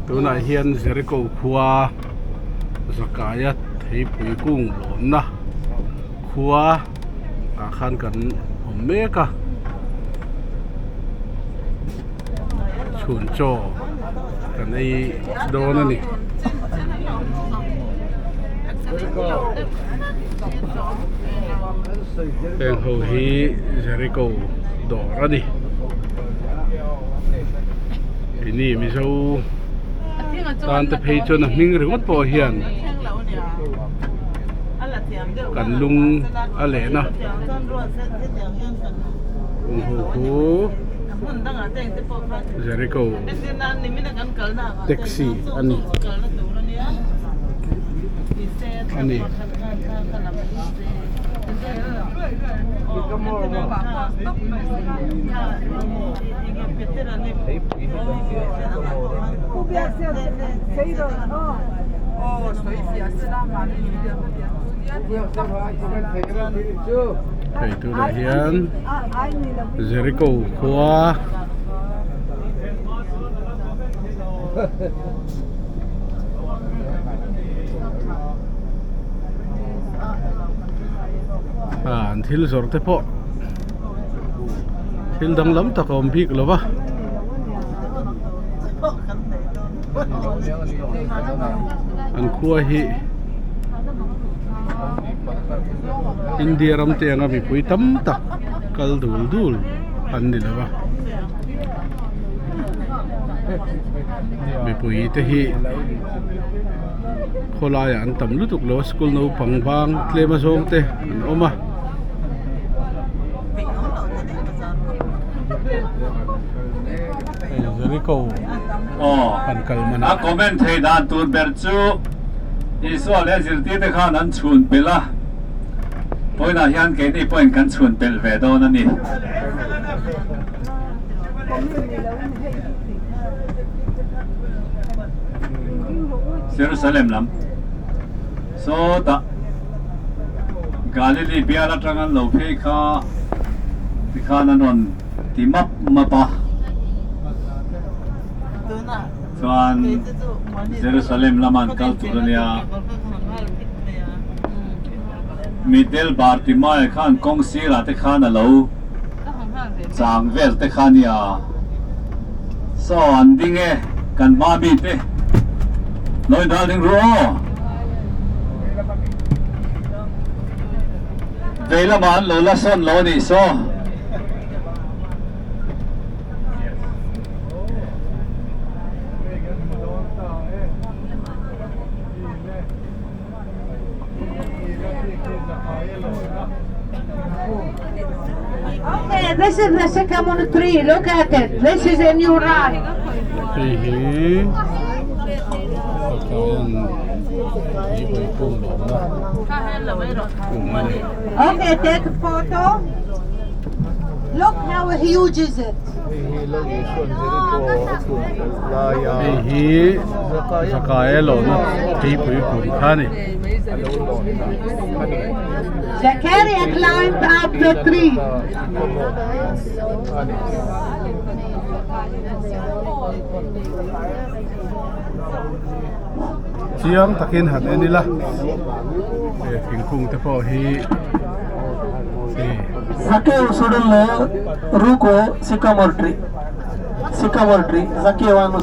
Tunah hian Jericho khua Zakaia theipui kung lawmna khua ah khan kan awm mek a chhun chaw kan ei dawn a ni. Heng ho hi Jericho dawr a ni. Keini Mizo tan te phei chuan a hming ringawt pawh hian kan lung a lehna kung ho khu Jericho taxi a ni a ni. Hei tunah hian Jericho khua an thil zawrh te pawh thil danglam tak a awm bik lo va. An khua hi India ram te anga mipui tam tak kal dul dul an ni lo va. Mipui te hi khawlaiah an tam lutuk lo a school naupang bang tlem a zawng te an awm a. Hei Jericho kan kal man a. A comment thei dan tur ber chu Isua leh zirtir te khan an chhun pelh a, vawiinah hian keini pawhin kan chhun pelh ve dawn a ni. Jerusalem lam sawtah Galilee bial atang an lo phei kha tikhan an rawn ti map map a, chuan Jerusalem lama an kal tur a nia. Middle Bartimaeus khan kawng sirah te khan a lo. Chang vel te kha nia. Saw an ding e kan hma mi te lo in ral ding ru aw. Vei lamah an lo la sawn lo a nih saw. Okay, this is the sycamore tree. Look at it. This is a new ride. Hei hi Pathian Theipui kung lawmna kung a ni. Okay, take a photo. Look how huge is it. Hei hi Zakaia lawmna theipui kung kha a ni. Zakaria climbed up the tree. Chiang takin han en ila he thingkung te pawh hi Zakeu suddenly ruko sycamore tree. Sycamore tree. Zakeu anu.